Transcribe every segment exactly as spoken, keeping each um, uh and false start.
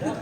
ད་ད།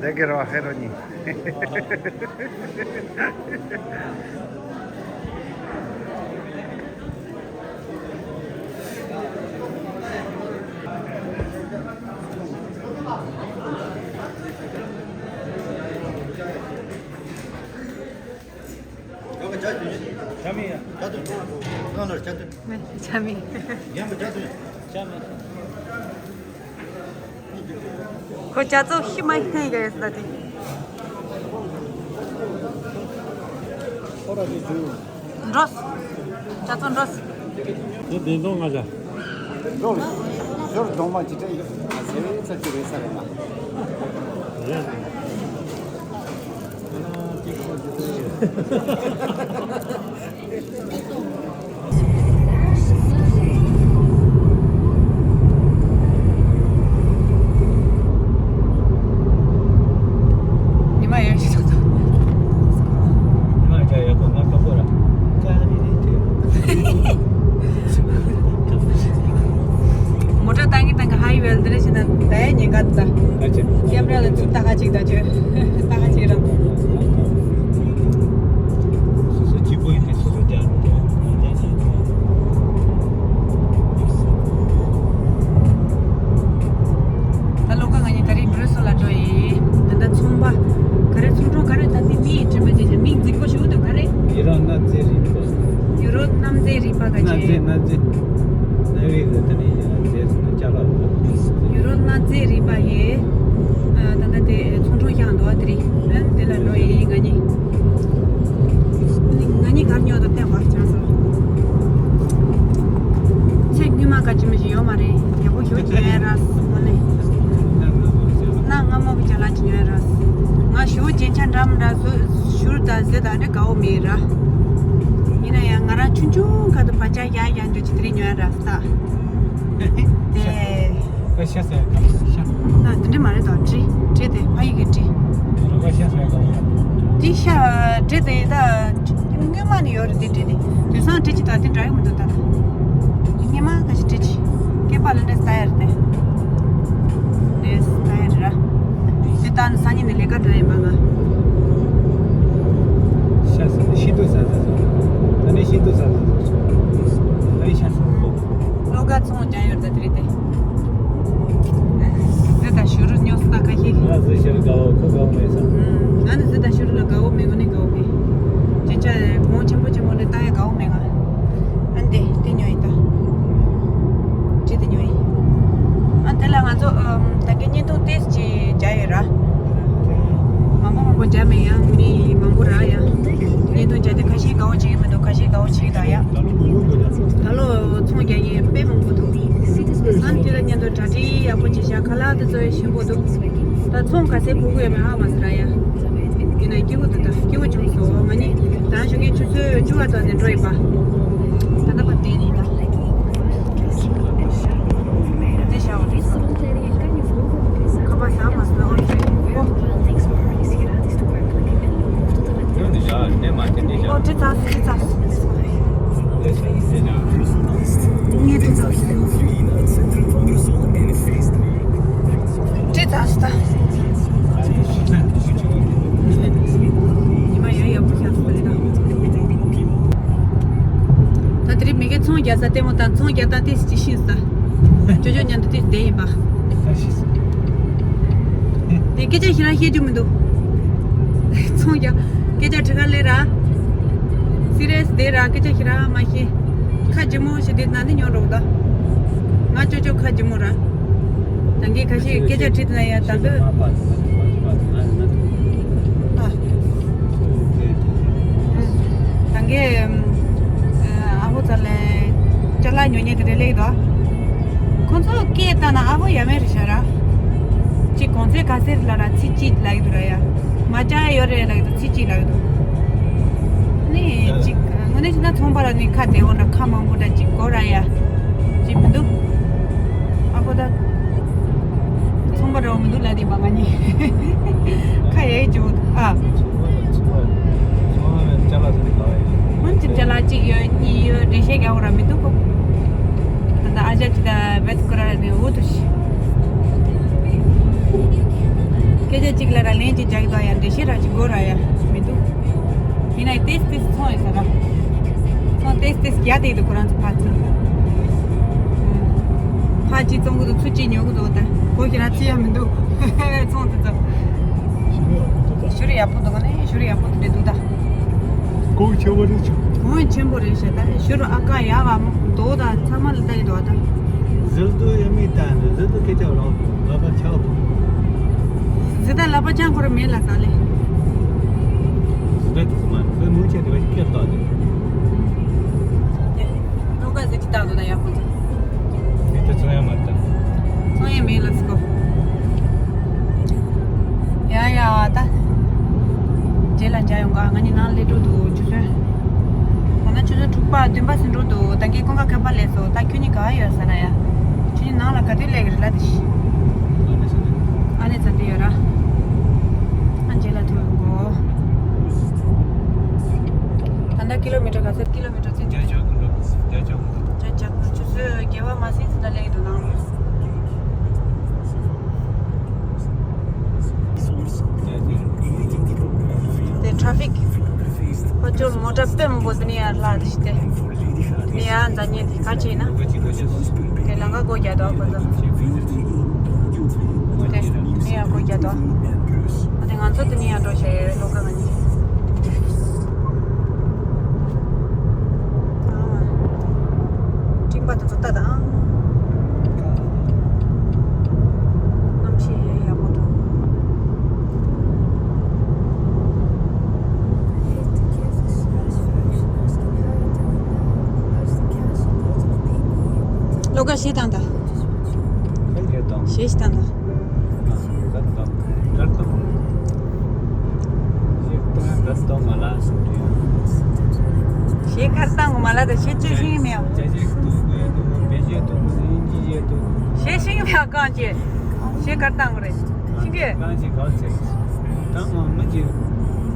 འདི་གི་རོ་ཧེ་རོ་ནི། ཆ་མེད་ཡ། ཆ་མེད། ཁོ་ཇ་ཚོ་ཤི་མ་ཤི་ཐེན་ག་ཡོད་ས་དེ། ཁོ་ར་དེ་ཇུ། འགྲོ། ཇ་ཚོ་འགྲོ། དེ་བདེན་དོན་ང་ཇ། འགྲོ། ཞོར་གདོང་མ་ཅི་སྤྲད་ཡོད། ཟེར་བའི་ཚ་ཅི་རེད་ས་རེད་ན། རེད། ཉི་མ་ཡོད་ཞིག་ཐོག་ཐོག་ཉི་མ་ཅག་ཡག་པོ་ང་ཁ་པོ་ར། ཅག་རི་རི་དེ། མོ་ཊ་བཏང་གི་བཏང་གི་ཧའི་ཝེ་ལ་འདི་རེད་ཞེ་ན་ད་ཡ་ཉེན་ཁ་འདུག་ད། ཨ་ཅེ། ཀེམ་ར་ལ་ཚུར་ལྟ་ཁ་ཅིག་ད་ཅོ། ལྟ་ཁ་ཅིག་ར། སོ་སོ་གཅིག་པོ་ཡིན་དུས་སོ་སོ་རྒྱག་རུང་རྒྱག་རྒྱག་བྱས། ད་ལོ་ཀ་ང་གཉིས་ད་རེས་བྷྲི་སེལ་ལ་འགྲོ་ཡི། ད་ལྟ་ཚོང་པ་ག་རེ་ཚོང་གྲོང་ག་རེ་ད་དེ་མི་ཡི་དྲན་པ་དེ་ཅན་མིང་རྫིག་པོ་ཞིག་འདུག་ག་རེ། ཡུ་རོབ་གནའ་རྫས་རིག་པ། ཡུ་རོབ་གནའ་རྫས་རིག་པ་ག་གནའ་རྫས་ཅན། གནའ་རྫས། གནའ་བོའི་གི་ད་ནི་རྫས་སོང་ན་ཅ་ལག་རེད། ཡུ་རོབ་གནའ་རྫས་རིག་པ་ཡི། ཨ། ད་ལྟ་དེ་ཚོང་གྲོང་བཞག་འདུག་དེ་རིང་། ཨ། དེ་ལ་འགྲོ་ཡི་ང་གཉིས། ང་གཉིས་གར་ཉོ་དང་བལྟས་པ་ཆགས་སོང་། ཚེ་སྔོན་མ་ག་ཅི་མི་ཞིག་ཡོད་མ་རེད། ཡག་པོ་ཞུ་ཅི་ཡོད་ར་སོ་ནས། གནའ་སྔ་མོ་གི་ཅ་ལག་ཅི་ཉོ་ཡ་ར། ང་ཞུ་རྒྱན་ཆ་འདྲ་མི་འདྲ་བཟོ་ཞུར་དང་ཟེར་དང་འདྲ་དགའ་བོ་མེད་ར། ཡིན་ན་ཡང་ང་རང་ཆུང་ཆུང་ཁ་དུ་བ་ཅག་ཡག་ཡག་འདུག་ཅི་དེ་རིང་ཉོ་ཡ་ར་ས། དེ། ཤ་ཟ་ཡ་ག་ཤ། ཨ། དེ་འདྲ་མ་རེད་དོ། གྲི། གྲི་དེ་ཕ་ཡུལ་གྱི་གྲི། རོ་ཁ་ཤ་ཟ་ཡ་ག་དེ་ཤ་གྲི་དེ་ད་སྔོན་མ་ནས་ཡོད་རེད་དེ་གྲི་དེ། དེང་སང་གྲི་ཅི་ད་དེ་འདྲ་ཡོད་མི་འདུག་ད། སྔོན་མ་ད་ཅི་གྲི་ཅི། སྐེད་པ་ལ་འདྲ་ས་ཡ་རེད་དེ། འདྲ་ས་ཡ་རེད་ར། དེ་ད་ནི་སང་ཉིན་ནས་ལས་ཀ་འགྲོ་ཡིན་པ་ང་། ཤ་ཟ་ནས་ཤིན་ཏུ་ཟ་ཟ་ཟ། ད་ནི་ཤིན་ཏུ་ཟ་ཟ་ཟ་ཟ། ཨ་ཡི་ཤ་ཟ་ཟ། བློ་དགའ་ཚོང་རྒྱག་ཡོད་ད་དེ་རེད་དེ། དེ་ད་ཞུ་རུ་ཉོ་ས་ད་ཁ་ཤས། ང་ཚོ་ཤར་དགའ་བོ་ཁོ་དགའ་བོ་མེད་ས། ཨུམ། ང་ ཨ་ནི་ཟི་ད་ཤུ་རུ་ལ་དགའ་བོ་མེད་གོ་ནི་དགའ་བོ་མེད། ཅི་ཆ་གོང་ཆེན་པོ་ཆེན་པོ་འདི་ལྟ་ཡ་དགའ་བོ་མེད་ང་། ཨ་འདི་དེ་ཉོ་ཡི་ད། ཅི་དེ་ཉོ་ཡི། ཨ་དེ་ལ་ང་ཚོ་ཨམ་ད་གི་བརྙན་ཐུང་ཏེས་ཅི་བྱ་ཡོད་ར། མང་པོ་མང་པོ་བྱ་མེད་ཡ་མི་མང་པོ་ར་ཡ། བརྙན་ཐུང་བྱ་དེ་ཁ་ཤས་དགའ་བོ་བྱེད་ཀྱི་མི་འདུག་ཁ་ཤས་དགའ་བོ་བྱེད་ཀྱི་ད་ཡ། ད་ལོ་ཚོང་རྒྱག་མཁན་དཔེ་མང་པོ་འདུག་ཨ་ནི་དེ་ལ་མཉམ་དུ་གྲ་སྒྲིག་ཡག་པོ་བྱེད་ཤག་ཁ་ལག་དེ་ཚོ་ཞིམ་པོ་འདུག་ད་ཚོང་ག་ཚད་ཕོག་གི་ཡོད་མེད་ཧ་མ་ཟེར་ཡ། ཡིན་ན་སྐྱིད་པོ་འདུག་ད་སྐྱིད་པོ་བྱུང་སོང་ང་ནི། ད་ཞོགས་ཀས་ཆུ་ཚོད་བཅུ་པ་ཙམ་ནས་འགྲོ་ཡིན་པ། ད་ལྟ་བར་བསྡད་ནི་ད། དེ་ཤ་བ་རེད། ཁ་པར་ཟ་མ་ཟ་ཨོ་ཁྲི། ཨོ། ཁྲི་ཚ་སུ་ཁྲི་ཚ་སུ། ངས་ཁྲི་ཚ་སུ། ཁྲི་ཚ་སུ་ད། ཉི་མ་ཡང་ཡག་པོ་ཤར་སོང་རེད་ད། ད་དེ་རིང་མི་གེ་ཚོང་རྒྱག་ས་ལྟད་མོ་དང་ཚོང་རྒྱག་སྟངས་ཏིས་ཅི་ཤེས་ས། ཅོ་ཅོ་མཉམ་དུ་ཏིས་བསྡད་ཡིན་པ། དེ་སྐད་ཆ་ཞེ་དྲག་བཤད་རྒྱུ་མི་འདུག་ཚོང་རྒྱག་སྐད་ཆ་ཁྲི་ཁ་ལེ་ར། སི་རི་ཡས་བསྡད་ར་སྐད་ཆ་ཞེ་དྲག་མ་བཤད། ཁ་ལྗིད་མོ་ཞིག་དེ་ན་ནི་ཉོ་རོགས་ད། ང་ཅོ་ཅོ་ཁ་ལྗིད་མོ་ར། ད་གིན་ཁ་ཤས་སྐད་ཆ་དྲིས་ན་ཡ་ད་འདོད། ད་གིན་ཨ་ཧོ་ཙ་ལེ་ཅ་ལག་ཉོ་ཉན་གི་རེ་ལེགས་དོ། ཁོ་ཚོ་སྐད་བཏང་ན་ཨ་ཧོ་ཡ་མེད་རེད་ཤག་ར། ཅིག་གོང་ཚད་ག་ཚད་ལ་ར་ཚིག་གཅིག་ལ་ཡི་དུ་ར་ཡ། མ་ཅ་ཡོད་རེད་ལ་ཡི་དུ་ཚིག་གཅིག་ལ་ཡི་དུ། ནི་ཅིག་དངོས་གནས་བྱས་ན་ཚོང་པ་ར་ནི་ཁ་བདེ་བོ་འདྲ་ཁ་མང་པོ་འདྲ་ཅིག་གོ་ར་ཡ། ཅིག་མི་འདུག་ཨ་ཁོ་ད། ཚོང་པ་ར་བ་མི་འདུག་ལ་དེ་བ་ང་ནི། ཁ་ཡ་ཡི་ཅིག་འོ་ད་ཨ། ཚོང་པ་ལ་ཚོང་པ་ལ་ཅ་ལག་ཚོ་ནི་ག་བ་ཡ། ཧོན་ཅིག་ཅ་ལག་གཅིག་ཡོད་གཉིས་ཡོད་འགྲེལ་བཤད་རྒྱག་འོ་ར་མི་འདུག་གོ། ད་ད་ཨ་ཅག་ཅིག་ད་བེད་ཀོ་ར་ནི་འོ་དུ་ཤི། སྐད་ཆ་གཅིག་ལ་ར་ལན་གཅིག་རྒྱག་གི་འདུག་ཡ་འགྲེལ་བཤད་ར་གཅིག་དགོས་ར་ཡ་མི་འདུག་ཡིན་ན་ཏེས་ཏེས་ཚོང་ཡོད་ས་ར། ཚོང་ཏེས་ཏེས་རྒྱ་དེ་འདུག་ཁོ་རང་ཚོ་ཕར་ཚུར། ཕར་གཅིག་བཙོང་གི་འདུག་ཚུར་གཅིག་ཉོ་གི་འདུག་ད་གོ་ཁྱེད་རང་ཚུར་ཡ་མི་འདུག་ཚོང་དེ་ཚོ། ཞུ་རུ་ཡག་པོ་འདུག་ག་ནས་ཞུ་རུ་ཡག་པོ་འདུག་འདུག་ད། གོང་ཆེན་པོ་རེད་ཆུ། གོང་ཆེན་པོ་རེད་ཤག་ད་ཞུ་རུ་ཨ་ཀ་ཡག་ག་མོ་འདུག་ད་ཚང་མ་ལ་ལྟ་ཡི་འདུག་ད། ཟིལ་དུ་ཡ་མི་ལྟ་འདི་ཟིལ་དུ་སྐད་ཆ་རོགས་ལག་པ་ཆག་བུ། ཟི་ད་ལག་པ་ཆང་ཁོ་ར་མེད་ལ་ས་ལེ། ཟི་ད་དེ་ཚོ་མ་ཟི་མུ་ཆེ་དེ་བ་ཞིག་སྐད་བཏང་དེ། ལོ་ཀ་ཟི་ཅི་བཏང་འདུག་ད་ཡག་པོ་འདུག་མི་དེ་ཚོ་ཡང་མ་ལྟ། ཚོང་ཡང་མེད་ལ་སི་ཀོ། ཡ་ཡ་ད། རྗེས་ལ་མཇལ་ཡོང་ག་ང་གཉིས་ནང་སླེབས་འགྲོ་འདུག་ཆུ་ཚོད། ད་ནང་ཆུ་ཚོད་དྲུག་པ་བདུན་པ་ཟིན་འགྲོ་འདུག་ད་གིན་ཀུན་དགའ་ཁ་པར་སླེབས་སོང་ད་ཁྱོད་གཉིས་ག་པར་ཡོད་ཟེར་ན་ཡ། ཁྱོད་གཉིས་ནང་ལ་ག་དུས་སླེབས་ཀྱི་རེད་ལབ་དེ་ཤི། ཨ་ནེ་ཚ་དེ་ཡོད་ར། ཨ་རྗེས་ལ་ཐུག་ཡོང་གོ། ད་ལྟ་ཀི་ལོ་མི་ཊར་ག་ཚད་ཀི་ལོ་མི་ཊར་ཚད་བརྒྱ་ཆ་གི་འགྲོ་བརྒྱ་ཆ་གི་འགྲོ། བརྒྱ་ཆ་གི་ཆུ་ཚོད་བརྒྱད་པ་མ་ཟིན་ཙམ་ལ་སླེབས་ཀྱི་འདུག་ནང་ལ། དེ་ཊ་ཕིག་ཁོ་ཚོ་མོ་ཊ་དཔེ་མང་པོ་དེ་ནས་ཡར་ལྷག་དེ་ཤི་དེ། དེ་ནས་ཡར་འཛེག་མཁན་དེ་ག་བྱས་ན། དེ་ལམ་ཁ་སྒོ་རྒྱག་འདུག་ཁོ་ཚོ། དེ་ནས་ཡར་སྒོ་རྒྱག་འདུག་ཨ་དེ་ང་ཚོ་དེ་ནས་ཡར་འགྲོ་བྱས་ལོ་ཀ་ང་གཉིས། སྤྲིན་པ་དེ་ཚོ་ལྟ་དང་། གནམ་གཤིས་ཡག་པོ་འདུག་ལོ་ཀ་བཞི་དང་ད། ག་རེ་དང་། བཞི་བཞི་དང་ད། ག་རེ་དང་། ག་རེ་དང་། ཞེས་ཁར་བཏང་གོ་མ་ལ་ད་ཤེས་ཅི་ཤེས་ཀྱི་མེད། ཞེས་ཤེས་ཀྱི་མེད་གང་ཅི་ཞེས་ཁར་བཏང་གོ་རེད་ཤེས་ཀྱི། གང་ཅི་གང་ཅི་གང་ཅི་མི་ཅི་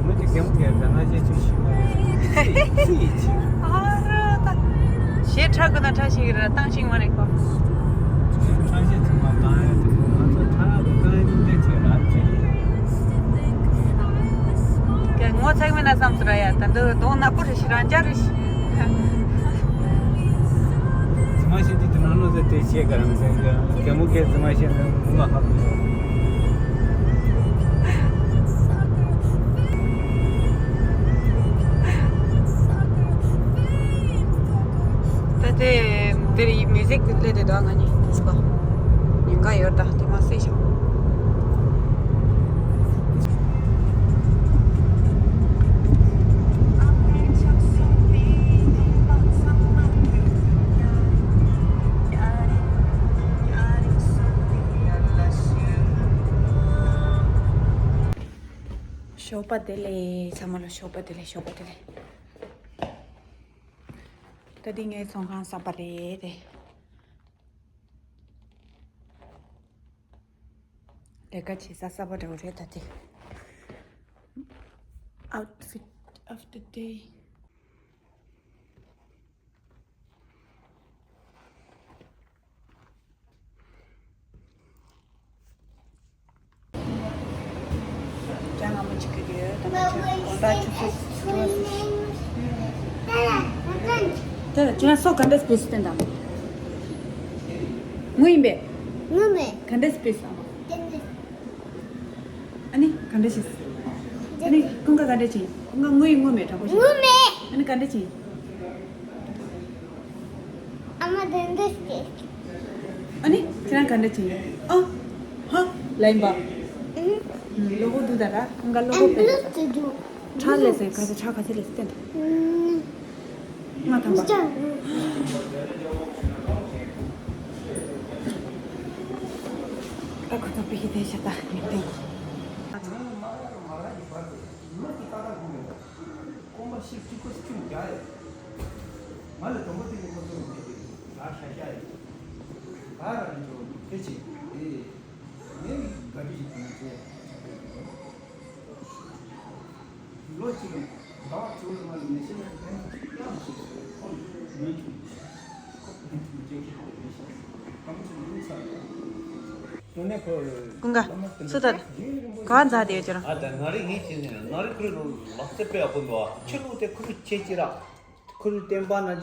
མི་ཅི་གེམ་ཁེར་ད་ང་ཅི་ཅི་ཤེས་མ་རེད། ཨ་ར་ད་ཞེས་ཁྲ་གི་ན་ཁྲ་ཤེས་ཀྱི་རེད་བཏང་ཤེས་མ་རེད་ཁོ། ཁྲ་ཤེས་ཚང་མ་བཏང་ཡོད་དུ་ང་ཚོ་ཁྲ་གི་བཏང་ཡོད་དུ་ལས་ཅི་ར་ཅི། ངོ་ཚ་གི་མིན་ན་བསམ་སོང་ར་ཡ། ད་འདི་གདོང་ནག་པོ་རེད་ཤི་རང་རྐྱ་རེད་ཤི། ཙི་མ་ཤི་དེ་དུ་ནང་ལོ་ཟེར་དེ་ཤེས་ག་རང་ཟེར་ག་གད་མོ་ཁའི་ཙི་མ་ཤི་ནི་མུ་མ་ཧ་གོ། ཀུན་ལས་དེ་དག་ང་གཉིས་དེ་སུ་ག་ཉེན་ཁ་ཡོད་ད་དེ་མ་སེ་ཤོག་ཞོགས་པ་བདེ་ལེགས། ཚང་མ་ལ་ཞོགས་པ་བདེ་ལེགས། ཞོགས་པ་བདེ་ལེགས། ད་འདི་ངའི་ཚོང་ཁང་གསར་པ་རེད་དེ། ལས་ཀ་བྱེད་ས་གསར་པ་འདྲ་བོ་རེད་ད་དེ། Outfit of the day. ཅང་ང་མ་ཅིག་གི་ཡོད་དམ་ཅང་གོང་ས་ཆུ་ཚོད་དུ་བ་སུ་ཤི། དེ་ལ་ཁྱེད་རང་སོ་ག་འདྲ་སྤེས་སུ་བསྟན་དང་། ངུ་ཡིན་པས། ངུ་མེད། ག་འདྲ་སྤེས་སུ། ཨ་ནི་ག་འདྲ་ཞིག་ཨ་ནི་ཀུན་དགའ་ག་འདྲ་ཅིག་ཀུན་དགའ་ངུ་ཡིན་ངུ་མེད་དྲང་པོ་ཞིག་ངུ་མེད། ཨ་ནི་ག་འདྲ་ཅིག་ཨ་མ་དེ་འདྲ་ཞིག་ཨ་ནི་ཁྱེད་རང་ག་འདྲ་ཅིག་ཨ་ཧ་ལ་ཡིན་པ། ཨུ། ལོ་གོ་འདུག་ད་ར་ཀུན་དགའ་ལོ་གོ་ཨམ་པེ་ལོ་ཏི་འདུག་ཁྲག་ལས་སེ་ག་ཚོད་ཁྲག་ག་ཚོད་ལས་སེ་བསྟན། ཨུ། ང་ཐམ་པ། ཅང་། ད་ཁོ་ཚོ་པི་ཁི་དེ་ཤ་ད་མི་བསྟན། ང་ལ་དོན་པོ་དེ་ནི་ཁོ་ཚོ་མི་ཤེས་ཀྱི་ང་ཤ་ཤ་ཡིན། ད་ར་ནི་ཚོ་དེ་ཅི་དེ་ངའི་དགའ་སྐྱིད་ཅིག་དང་བཅས་ལོ་གཅིག་ཟླ་བ་བཅུ་ལ་ང་ལ་ནད་གཞི་ལ་ཕན་ཅིག་ཡང་ཞིག་ཁོང་མི་ཁྱུང་ཁོ་ཕན་ཅིག་ཁོ་ཡིན་ཞིང་གང་ཅི་ལུས་ས་ཡོད། ཀུན་དགའ། སུ་ད། ག་འཛག་དེ་ཡོད་ཅེ་རང་། ཨ་ད་ང་རེ་ངས་བྱས་ནས་ང་རེ་ཁུར་ལོ་ལག་རྩེ་དཔེ་ཡག་པོ་འདུག་ཨ། ཁྱི་ལུག་དེ་ཁུར་ཆེ་ཅི་ར། ཁུར་བསྟན་པ་ན།